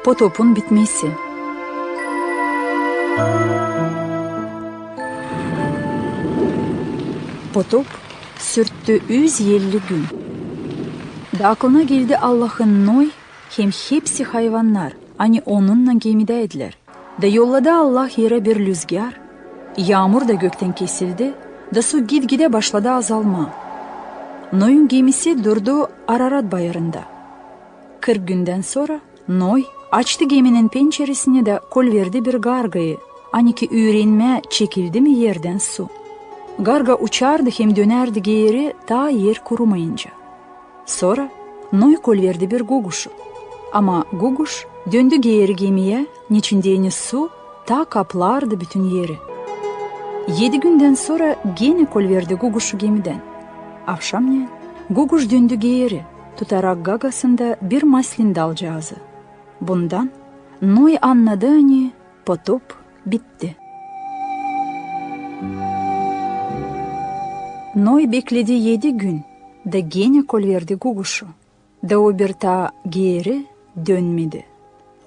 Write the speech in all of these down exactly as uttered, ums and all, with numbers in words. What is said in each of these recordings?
Potopun bitmesi. Potop sürttü üz elli gün. Da aklına geldi Allahın Noy hem hepsi hayvannar, ani onunnan gemidäydilär. Da yolladı Allah erä bir lüzgär, yaamur da göktän kesildi, da su gitgidä başladı azalmaa. Noyun gemisi durdu Ararat bayırında. Kırk gündän sora Noy açtı geminin pençeresini da kolverdi bir gargayı, ani ki üürenmää, çekildi mi erdän su. Garga uçardı hem dönärdi geeri, taa er kurumayınca. Sora Noy kolverdi bir guguşu. Ama guguş döndü geeri gemiyä, neçin deyni su taa kaplardı bütün eri. Edi gündän sora genä kolverdi guguşu gemidän. Avşamneen guguş döndü geeri, tutarak gagasında bir maslin dalcaazı. Bundan Noy annadı, ani potop bitti. Noy bekledi edi gün, da genä kolverdi guguşu, da o bir taa geeri dönmedi.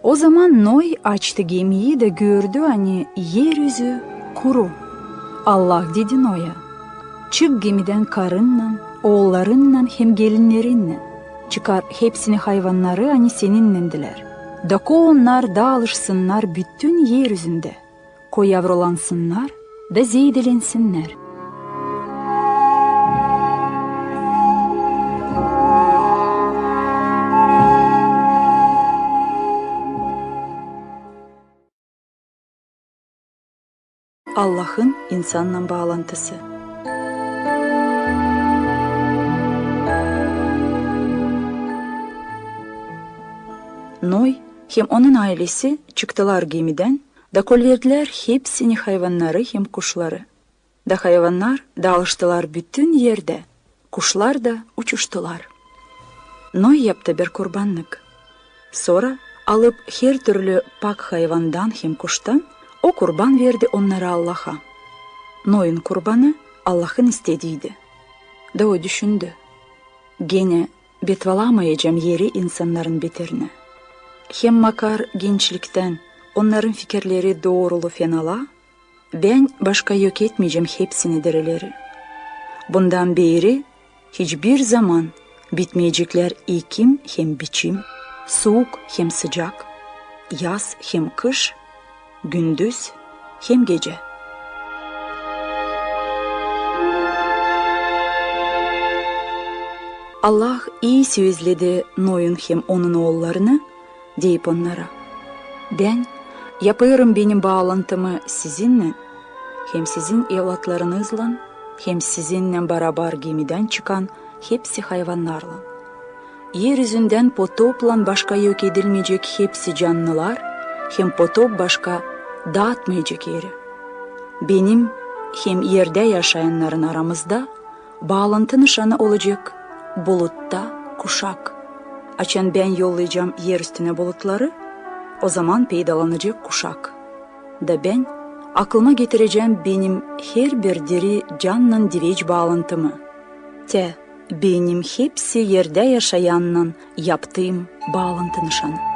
Ozaman Noy açtı gemiyi da gördü, ani er üzü kuru. Allah dedi Noya: "Çık gemidän karınnan, oollarınnan hem gelinnerinnän. Çıkar hepsini hayvannarı, ani seninnendilär. Da ko onnar daalışsınnar bütün er üzündä. Ko yavrulansınnar da zeedelensinnär." Allahın insannan baalantısı. Noy hem onun aylesi çıktılar gemidän da kolverdilär hepsini hayvannarı hem kuşları. Da hayvannar daalıştılar bütün erdä, kuşlar da uçuştular. Noy yaptı bir kurbannık. Sora, alıp her türlü pak hayvandan hem kuştan, o kurban verdi onnarı Allaha. Noyun kurbanı Allahın istediydi. Da o düşündü: "Genä betvalamayacam eri insannarın beterinä. Hem makar gençliktän onnarın fikirleri doorulu fenala, bän başka yok etmeycäm hepsini dirileri. Bundan beeri hiçbir zaman bitmeyeceklär ekim hem biçim, suuk hem sıcak, yaz hem kış, gündüz hem gecä." Allah ii sözledi Noyun hem onun oollarını, deyip onnara: "Bän yapêrım benim baalantımı sizinnän, hem sizin evlatlarınızlan, hem sizinnän barabar gemidän çıkan hepsi hayvannarlan. Er üzündän potoplan başka yok edilmeyecek hepsi canlılar, hem potop başka daatmayacek eri. Benim hem erdä yaşayannarın aramızda baalantı nışanı olacek bulutta kuşak. Açan bän yollayacam er üstünä bulutları, ozaman peydalanacek kuşak. Da bän aklıma getirecäm benim herbir diri cannan diveç baalantımı. Tä benim hepsi erdä yaşayannan yaptıım baalantı nışanı."